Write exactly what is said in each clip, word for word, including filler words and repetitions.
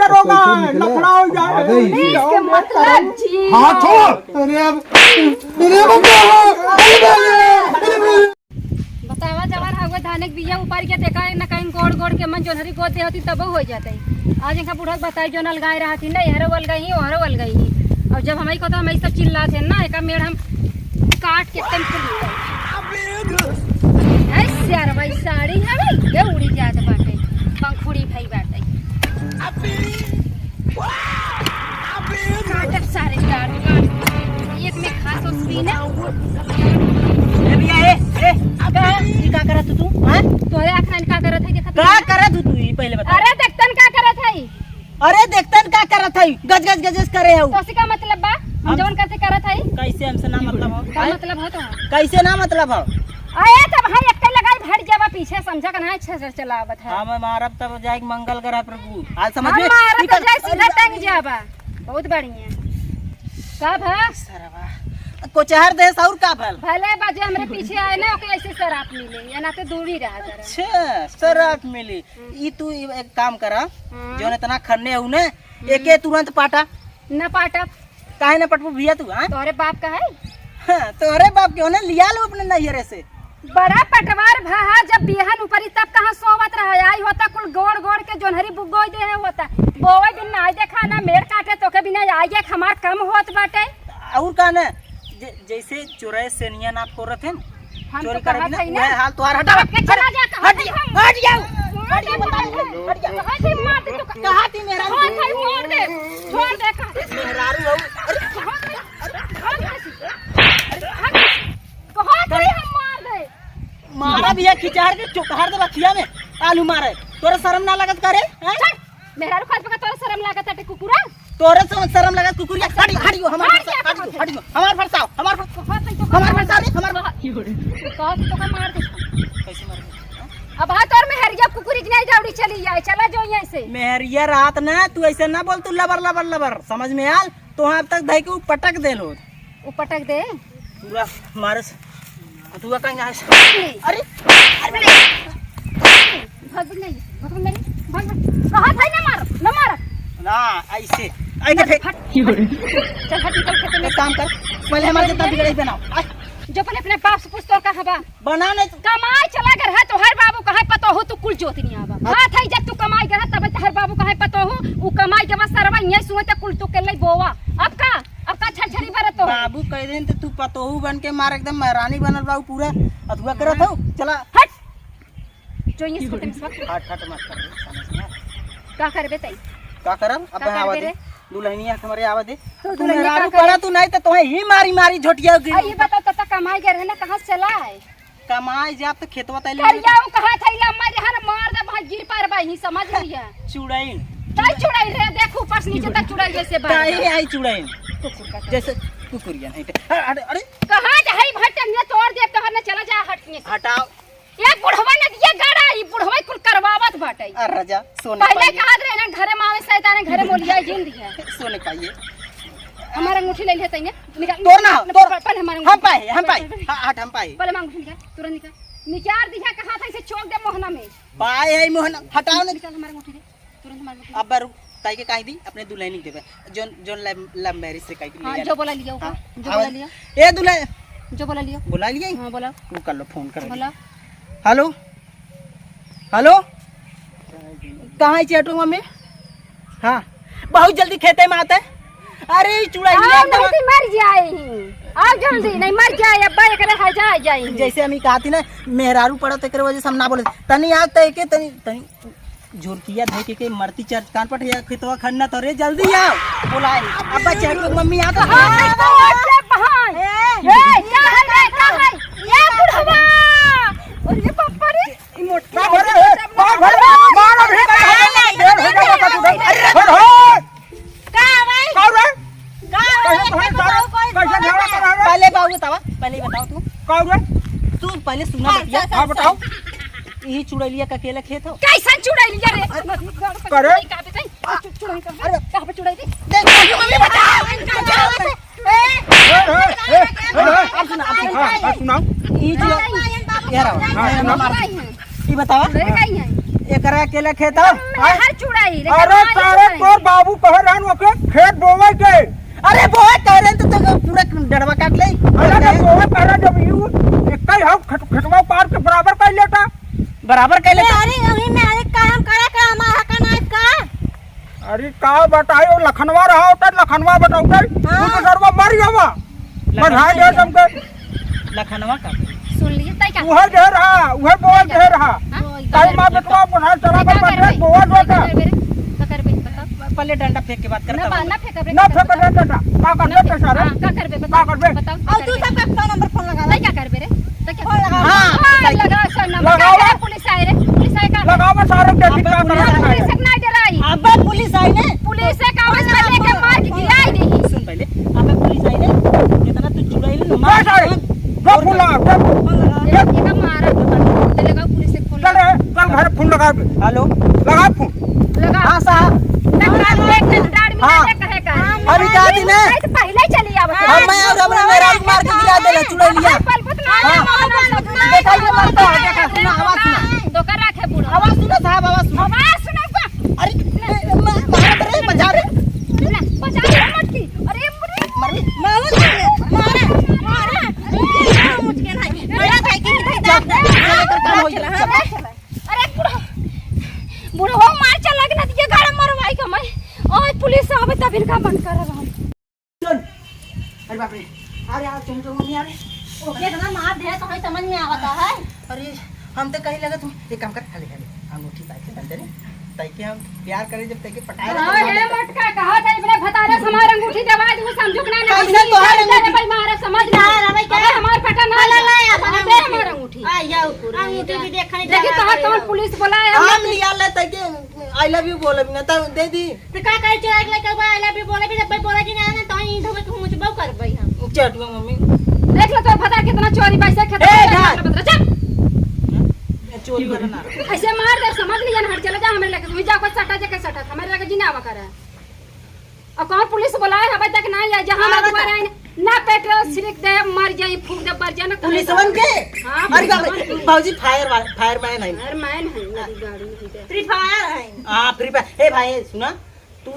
दरोगा, लफड़ा हो जाए। पुलिस के मतलब जी। हाँ, छोड़। अरे अब, अरे अब क्या हो? अरे बाप रे, अरे बाप रे। बतावा, जवन हवे धाने के बिया उपार के देखा न कहीं गोड़ गोड़ के मन जोन्हरी गोद दे होती तबो हो जाते। आज इनका बूढ़ा के बताई जो अलगाए रहती ना, एहरो अलगाई ही, ओहरो अलगाई ही। और जब हमारी कहता हमारी सब चिल्लात है ना, एका मेड़ हम काट के तन के लिए। ऐ सियार भाई साड़ी हवे, ये उड़ी जात बाटे, पंखुड़ी भाई बाटे। काटब सारे तार, काट। एक में घास ओस भी ना। ए भैया, ए, ए, का? ई का करत तू, हैं? तोहरे आँख में का करत है, देखत का नहीं? करत तू ई पहले बता। अरे, देखतन का करत है? अरे, देखतन का करत है? गज, गज, गज, गज करे हऊ। तो से का मतलब बा? हम हम जवन करते करत है? कैसे हमसे ना मतलब हो? का हैं? मतलब हो तो? कैसे ना मतलब हो? अरे, तब भाई एक लगाई भर जावा पीछे, समझा का ना, अच्छे से चलावत है। हाँ, मैं मारब तब जाए मंगल ग्रह प्रभु। आज समझ हम में? मारब ई तो कर जाए सीधा टंग जाबा। बहुत बढ़िया। का भा? सरवा। कोचहर देस और का भल? भले बाजे हमरे पीछे आए ना, ओके ऐसे शराब मिले, या ना तो दूरी रहा करे। अच्छा, शराब मिली। हम्म। ई तू ई एक काम करा, हम्म। जौन इतना खन्ने हऊ ना, हम्म। एके तुरंत पाटा। ना पाटा। काहे ना पटबू भैया तू, हाँ? तोहरे बाप का है? हाँ, तोहरे बाप के होने लिया लो अपने नैहरे से। बड़ा पटवार भा, जब बिहन उपरी तब कहाँ सोवत रहा, आई होता कुल गोड़ गोड़ के जोन्हरी बुगोई दे है होता। बोवे बिन ना आई देखा ना, मेड़ काटे तो के बिना आई एक हमार कम होत बाटे। और का ना, जे-, जैसे चोरय सेनिया ना फोरत है, हम चोरी तो करे कहत बिना, हई ना। वह हाल तोहार हटा। हट के चला जा, कहत हट, हई हम। हट जाओ, हट जाओ, हट जाओ। कहत हई मार दे तो कहा थी मेरा? कहत हई मार दे, छोड़ दे, कहत हई। मेहरारू हऊ। अरे, कहत हई, कहत हई, कहत हई हम मार दे। मारा भैया खिचार के चोकहर दे बखिया में, आलू मारे। तोरे शर्म ना लगत करे, हैं? चल, मेहरारू खास बका तोरे शर्म लागत बाटे कुकुरा? तोरे से शर्म लगा कुकुरिया। हट, हट गयो, हमार हट फरसा, गया, हट गयो, हट गयो, हमार फरसा, हमार फरसा, हमार फरसा रे, हमार फरसा। कहत तो का मार दे। कैसे मार दे? अब हाँ, तोर मेहरिया कुकुरी की नहीं दौड़ी चली जाए, चला जो यहाँ से। मेहरिया रात ना, तू ऐसे ना बोल, तू लबर, लबर, लबर, समझ में आल? तो हाँ, अब तक धई के ऊ पटक देल होत। ऊ पटक दे? पूरा मारे से। तू का कहीं ना है। अरे, अरे, भग नहीं, भग नहीं, भग, भग। कहा था ना मार, ना मार। ना, ऐसे। ऐसे फेंक। हट। चल, हट, निकल खेते में। एक काम कर, पहले हमारे जितना बिगड़े बनाओ। आ। जो पहले अपने बाप से पूछ तो का हवा। बना नहीं तो। कमाई चला घर है, तोहर बाबू कहे पतोहू तू कुल जोत नहीं आवा। अब हाँ, था जब तू कमाई घर है, तब तोहर बाबू कहे पतोहू, ऊ कमाई के बाद सरवा ये सुए त कुल तू के ले बोवा। अब का? अब का छरछरी बरत हो? बाबू कह देन त तू पतोहू बन के मार एकदम महारानी बनल बाबू पूरा अथुआ करत हो। चला। हट। जो ये स्कूटी में से हट, हट मत कर, समझ में। का करबे तई? का करब? अब का आवा करबे दे। रे? दुल्हनिया के हमरे आवा दे। तो तू दुल्हनिया मेहरारू का करे? पड़ा तू नहीं तो तोहे ही मारी मारी झोटिया गिर। आ, ये बताओ, तब तक कमाई गए रहे ना, कहाँ से चला है? कमाई जाब तो खेतवा तैली करिया ऊ कहा था, इला मार, यहाँ मार दे, वहाँ गिर पार बा, ही समझ लिया। चुड़ैल। तई चुड़ैल रे, देख ऊपर से नीचे तक चुड़ैल जैसे बा। काहे आई चुड़ैल? कुकुर का जैसे कुकुरिया नहीं। अरे, अरे, अरे। कहाँ जाई भटनिया तोड़ दे, तोहर ने चला जा हटने से। हटाओ। ये बुढ़वा ने दिया गाड़ा, ई बुढ़वा कुल करवावत बाटे। अरे राजा, सोने पहले पाइए। कहा रहे ना, घरे में आवे शैतान, घरे मोलिया जिन दिया। सोने पाइए। हमार अंगूठी ले लेते हैं, निकाल। तोर ना, ना, तोर। पहले हमार हम अंगूठी। पाए, हम पाए। पहले, हाँ, हट, हम पाए। पहले हमार अंगूठी निकाल, तुरंत निकाल। निकाल दिया, कहा था इसे चोक दे मोहना में। पाए है मोहना, हटाओ ना। निकाल हमार अंगूठी दे, तुरंत हमार अंगूठी दे। अब रुक, ताई के काहे दी, अपने दुल्हनी के देबे। जोन, जोन लव, लव मैरिज से काहे के हाँ, ले जो आए। बोला लिया ऊपर, हाँ, जो बोला आवाज। लिया। ए दुल्हन। जो बोला लिया। बोला लिया? हाँ, बोला। वो कर लो, फोन कर लो। बोला। हेलो, हेलो, कहाँ है चेटू मम्मी? हाँ, बहुत जल्दी खेते में आते। अरे, ई चुड़ैल आओ, एकदम नहीं तो मर जाए ही। आओ जल्दी, नहीं मर जाए, अब्बा एकरे हर जाए जाए ही। जैसे हम ही कहा थी ना, मेहरारू पड़ा तो एकरे वजह से हम ना बोले। तनी आओ तो एके तनी, तनी झुरकिया धोके के मरती चर्च कान पट या खेतवा खन्ना तो रे, जल्दी आओ। बोलाए, अब्बा चेटू मम्मी आ तो। हाँ, तो ओके बहन। ए, ए, का है रे, का है? ए, बुढ़वा। अरे बाप रे। ई मोटकी का भरे, ए, का भरे? मार अभी का है? ए, ए, ए, ए, ए, ए, का भाई? का रे? का भाई? कैसे तुम्हारे साथ? कैसे झगड़ा कर रहा है? पहले बाबू बतावा, पहले बताओ तू। का रे? तू पहले सुना हाँ, बतिया। हाँ, बताओ। यही चुड़ैलिया का अकेला खेत हो? कैसन चुड़ैलिया रे? करे? कहाँ पे कहीं? चु-, चुड़ैल कहाँ पे? अरे। कहाँ पे चुड़ैल रे? देख, मम्मी बता। ए, ए, ए, ए, ए, अब सुना, अब सुना। हाँ, हाँ, सुनाओ। ई जो, ये रहो। हाँ, सुनाओ। ई बतावा। रे, कहीं है। एकरा अकेला खेत हो? मैं हर चुड़ैल, लेकिन अरे, आज तारे चुड़ैल। तोर बाबू कहे रहन ओके खेत बोवे के। अरे बोवे कह रहे तो, तो पूरा डड़वा काट ले। अरे तो बोवे कह रहे जब यू एक ही हम खेत, खेतवा पार के बराबर कर लेता। बराबर कर लेता। अरे वही में अरे काम करे का हमारा हक ना का? अरे का बताई, वो लखनवा रहा होता, लखनवा बताओ हाँ। तू तो सरवा मर गवा। बधाई दे तुमके। लखनवा का? सुन लीजिए, तय क्या? उहे दे रहा, उहे बोल दे रहा। हाँ? तय माँ बेटवा बुढ़ा चला कर बैठे, बोल दे का? पहले डंडा फेंक के बात करता हूँ। ना फेंकबे, ना फेंकबे डंडा। का करबे पैसा रे? हाँ, का करबे? बताओ, का करबे? बताओ, का और तू करबे? सबका फोन नंबर फोन लगा। तय क्या करबे रे? तय क्या? फोन लगा। हाँ, हाँ, लगा, सब नंबर। लगाओ। का करे, पुलिस आए रे, पुलिस आए का? लगाओ, सारे के अबे, पुलिस आए। पुलिस ना डराई। अबे, पुलिस आई ने। पुलिस का आवाज में लेके मार के गिराई देही। सुन पहले, अबे पुलिस आई ने, जितना तू चुड़ैल ना, मार, मार। दो फोन लगा, दो फोन। फोन लगा। एक, एक मारा, चलेगा पुलिस से फोन चल लगा। रहे, चल घर फोन लगा। हेलो। लगा फोन। लगा। हाँ साहब। ना कर ले, ना डाड़ में हाँ। ना कहे का। अभी का दिन है? नहीं तो पहले ही चली आवत। हाँ, मैं और हमरा मेरा मार के गिरा देला चुड़ैलिया। पल पुत ना हाँ। मार, मार, मार, देखा ये मरता है, देखा, सुना, आवाज सुना। तो कर रखे बूढ़ा। आवाज सुना साहब, आवाज सुना। आवाज सुना सा। अरे, ए, ए, मा-, मारत रे, बचा रे। ना, बचा रे, मत की। अरे, अरे। मर, मारत रे, मारा, मारा। अरे, मुझके नहीं। मारा था कि नहीं था? चल, चल, चल, चल, चल, चल। अरे, बूढ़ा, बूढ़ा, हो मार चला के नदिया गाड़ा मरवाई का मैं। ओए, पुलिस आवे तब इनका बंद कर रहा हूँ। सुन। अरे बाप रे। अरे यार, चल, चल, मम्मी, अरे। ओके, इतना मार दे, तो हमें समझ में आवता है। अरे, हम तो कहीं लगा तू, एक काम कर, हाले, हाले, अंगूठी पाए के तंदरे, ताकि हम प्यार करें, जब ताकि पटाए हाँ, रहे, ये मटका कहा था, इबने भतारे से हमार अंगूठी दबा दे, वो समझो कि ना, ना, कैसे नहीं, तोहार नहीं, अंगूठी? भाई, मारा, समझ ना, ना, ना, भाई, क्या? अबे, हमार पटा ना, ना, ना, ना, ना, हमार अंगूठी। आ, या ऊपर, अंगूठी भी देखा नहीं देखिए, जा रहा तोहार है। कौन पुलिस बोला है, हम हम लिया ले, ताकि I love you बोलब ना, तो दे दी। तो का करे चोरा के लइका बा, I love you बोले भी जब भाई बोले कि ना, ना, तो ही धमक पहुंचबो करबै हम। चटुआ मम्मी। देख लो तो भतार कितना चोरी पैसा खेत ए, में जा। लगा बतरा, चल। ए, चोरी वाला ना। ऐसे मार दे, समझ लिया ना, हट चला जा, हमारे लगे, तू ही जा, कोई सटा जा, के सटा, हमारे लगे जी ना आवा करे। और कौन पुलिस बुलाए, अबे तक ना आया, जहाँ ना आवा दुआर करे। आए, ना पेट्रोल छिड़क दे, मर जाई, फूंक दे, मर जाए ना, पुलिस वन के? हाँ, अरे बाप रे, पुलिस वन के। भौजी fire वाला, fireman है। Fireman है, मेरी गाड़ी नहीं दे। Free Fire है। हाँ, Free Fire। ए भाई, सुना, तू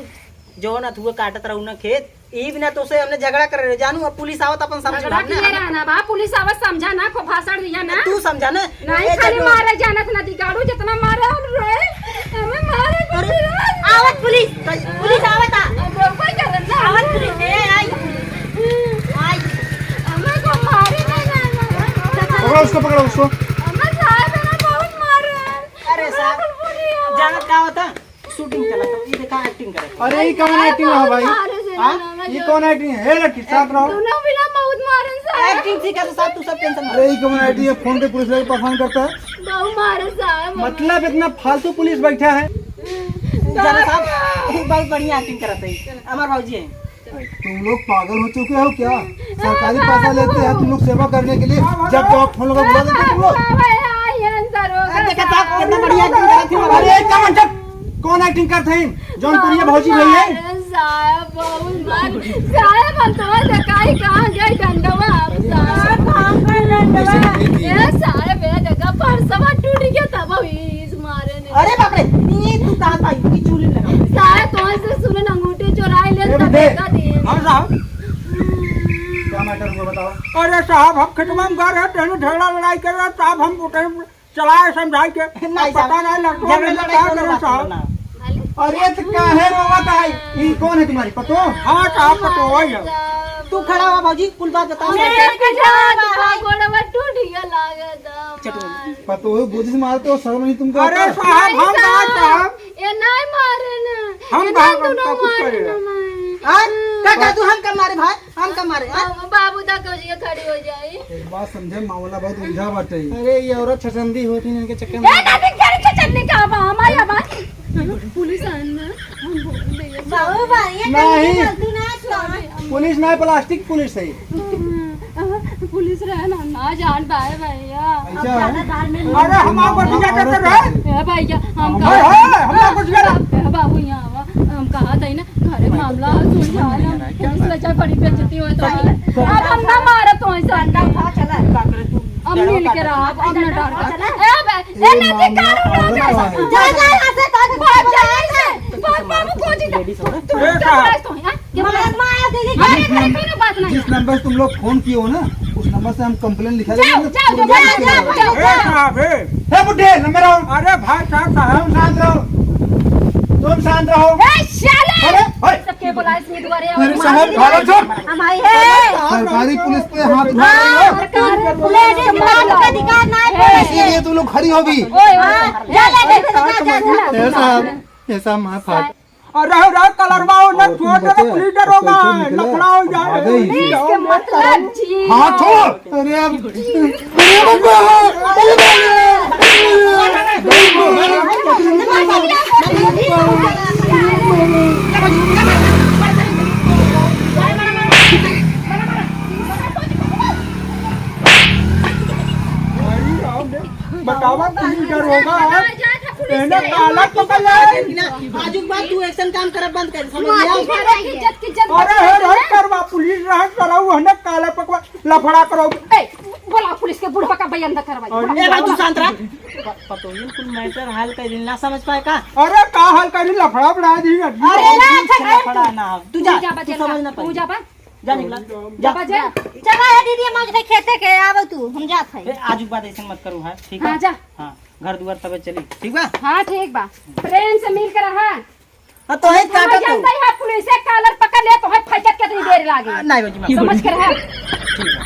जौन अथुआ काटत रहू ना खेत, ई बिना तोसे हमने झगड़ा करे रहे जानू, अब पुलिस आवत अपन समझ झगड़ा ना। किए रहना बा, पुलिस आवत समझा ना, खूब भाषण दिया ना। तू समझा ना। नहीं, ए, खाली जब मारे जानत ना दिगाड़ू, जितना मारे हम रोए, हमें मारे को अरे, दिगाड़ू। आवत पुलिस, कई- पुलिस आवत आ। हम रोको करत ना। आवत पुलिस, ए, आई। आई। हमें को मारे ना जाना। पकड़ो उसको, पकड़ो उसको। हमें साहब ना बहुत मारे। अरे साहब, बिल्कुल पूरी आवाज। जानत का होता? Shooting चलत हो, ई देखा acting करत हो। अरे, ई कौन acting है भाई? मारे से हाँ? ना, ना, ई जो कौन acting है? हे लड़की, साथ रहो। दोनों मिला बहुत मारन सा। Acting सीखा तो साथ तू सब tension मत। अरे, ई कौन acting है? फोन पे पुलिस वाले परेशान करता है। बहुत मारन सा है, मतलब इतना फालतू पुलिस बैठा है। जाना साहब, बहुत बढ़िया acting करत है। हमार भौजी है। तुम लोग पागल हो चुके हो क्या? सरकारी पैसा लेते हैं तुम लोग सेवा करने के लिए, जब तो आप फोन लगा बुला लेते तुम लोग। हाँ, हाँ, हाँ, ये अंदर होगा। अरे, देखा साहब, कितना बढ़िया acting करत थी। अरे, एक काम, चुप। कौन acting करत है? जौनपुरिया भौजी भई है? अरे साहब, बहुत मार। साहब, हम तो देखाई कहाँ गए डंडवा, आप साहब। कहाँ गए डंडवा? ए साहब, ए देखा, फरसवा टूट गया तब हम इस मारे ने। अरे बाप रे, ये तू कहाँ पाई? ये चूल्हे में लगा। साहब, कौन से सुने अंगूठी चुराई ले ए, तब दे। का दे। हाँ साहब। क्या matter हुआ बताओ? अरे साहब, हम खेतवा में गा रहे, तेनू झगड़ा लड़ाई कर रहे, साहब, हम उठे चलाए समझाई के। नहीं अब पता साहब, नहीं लड़का झगड़ा में लड़ाई क्या कौन करे बात साहब? करना? अरे तो काहे रोवत है? ई कौन है तुम्हारी पतो? हाँ साहब, पतो वही है। तू खड़ा हुआ भौजी, कुल बात बताओ। मेरे के जान बा, गोड़वा टूट गया लागत हमार। पतो हो बुद्धि से मारते हो, शर्म नहीं तुमको अरे आता? साहब, हम नहीं बात साहब, साहब। ये नहीं मारे ना। हम ये कहाँ नहीं दोनों कुछ मारे करे? ना मैं। हाँ? का, का तू हम का मारे भाई? हम का मारे, हाँ? बाबू, बाबू तक हो जाइए, खड़ी हो जाए। एक बात समझे, मामला बहुत उलझा बाटे। अरे, ये औरत छचंदी होती है, इनके चक्कर में। ए, दादी, क्या छचंदी का बा? हमारे बा। पुलिस आन ना, हम बोल देंगे। बाबू, भाई, ये नहीं। गलती ना छोड़। पुलिस ना, प्लास्टिक पुलिस है। पुलिस रहे ना, ना जान पाए भैया। ऐसा है? अरे, हम आपको दिया देते रहे। ए भैया, हम हाय, कहा हाय, हम आपको दिया। ए बाबू, यहाँ आवा, हम कहा था ना, घरे मामला सुलझा ला, पुलिस ले जाए, बड़ी बेइज्जती होए तो। तो अब हम ना मारे तो ऐसा। डंडा उठा, चला। हम मिल के रहा, अब ना डर। ए बे, ए ए नदी मामला कारो ना और बे। बड़ा है। जा, जा, यहाँ से, भाग, भाग, जा, यहाँ से। भाग, बाबू, कोई लेडीज हो ना। तू ए, क्या साहब। बोला है तू, हाँ? क्या बोला? मार, मार देगी। अरे, अरे, कोनो बात नहीं जिस है। नंबर से तुम लोग फोन किए हो ना, उस नंबर से हम कंप्लेन लिखा जाओ, देंगे, जाओ, तुम जाओ, लोग जाओ, जाओ, जाओ। ए, साहब, ए। ए, बुड्ढे, लंबे रहो। अरे, भाई साहब, साहब। तुम शांत रहो। तुम शांत रहो। ए, साले! अरे, ओए। सबके बोला इसने दुआरे अरे, और साहब, मार दिया। अरे, चुप। हम आई है। सरकारी पुलिस पे हाथ उठा रहे हो। हाँ, सरकारी पुलिस के मार का अधिकार ना है। इसीलिए तुम लोग खड़ी हो भी। ओए, ओए। हाँ, जा ले, ले, जा, जा, जा। ए, साहब, ए, साहब, माफ। अरे, अरे, कलरवा हो ना, और छोड़ दे, बचे, पुलिस डरोगा, कैसे निकले? लफड़ा हो जाए। आ गई। पुलिस के मतलब जी। हाँ, छोड़। अरे, अब, अरे, बाबा, अरे, बाबा। बतावा, पुलिस डरोगा, हाँ? कहाँ जात है पुलिस एने के? काला पकड़ ले। आजुक बाद तू ऐसन काम करब बंद कर, समझ लिया? माटी फेंक रही है। इज्जत की इज्जत अरे, बचा हे, के हे, ना। करवा, पुलिस रहा, कराऊ, हने काला पकवा, लफड़ा कराऊ। ए, बोला पुलिस के, बुढ़वा का बयान द करवाई। अरे, ए भाई, तू शांत रह। प-, पतोहिन कुल मैटर हल कर दिल, ना समझ पाए का? अरे, का हल करी, लफड़ा बढ़ा दी, अरे, अरे, ना, तू अच्छा, लफड़ा ना हो। तू तू जा, जा, तू बजे समझ ना, ना तू पाई। जा बा। जा निकला, जा। जा बा, जा। चला है दीदी, हम आज खेते के आवे तू, हम जात है। ए, आजुक बाद ऐसे मत करू है, ठीक है? हाँ, जा। हाँ, घर दुआर तबे चली, ठीक बा? हाँ, ठीक बा। प्रेम से मिल के रहा। हाँ, तो है समझ काटा तो। जानता है, पुलिस से कालर पकड़ ले, तो है फैकत के इतनी देर लागे। आ, नहीं, बाजी, माफ। समझ के रहा। ठीक है।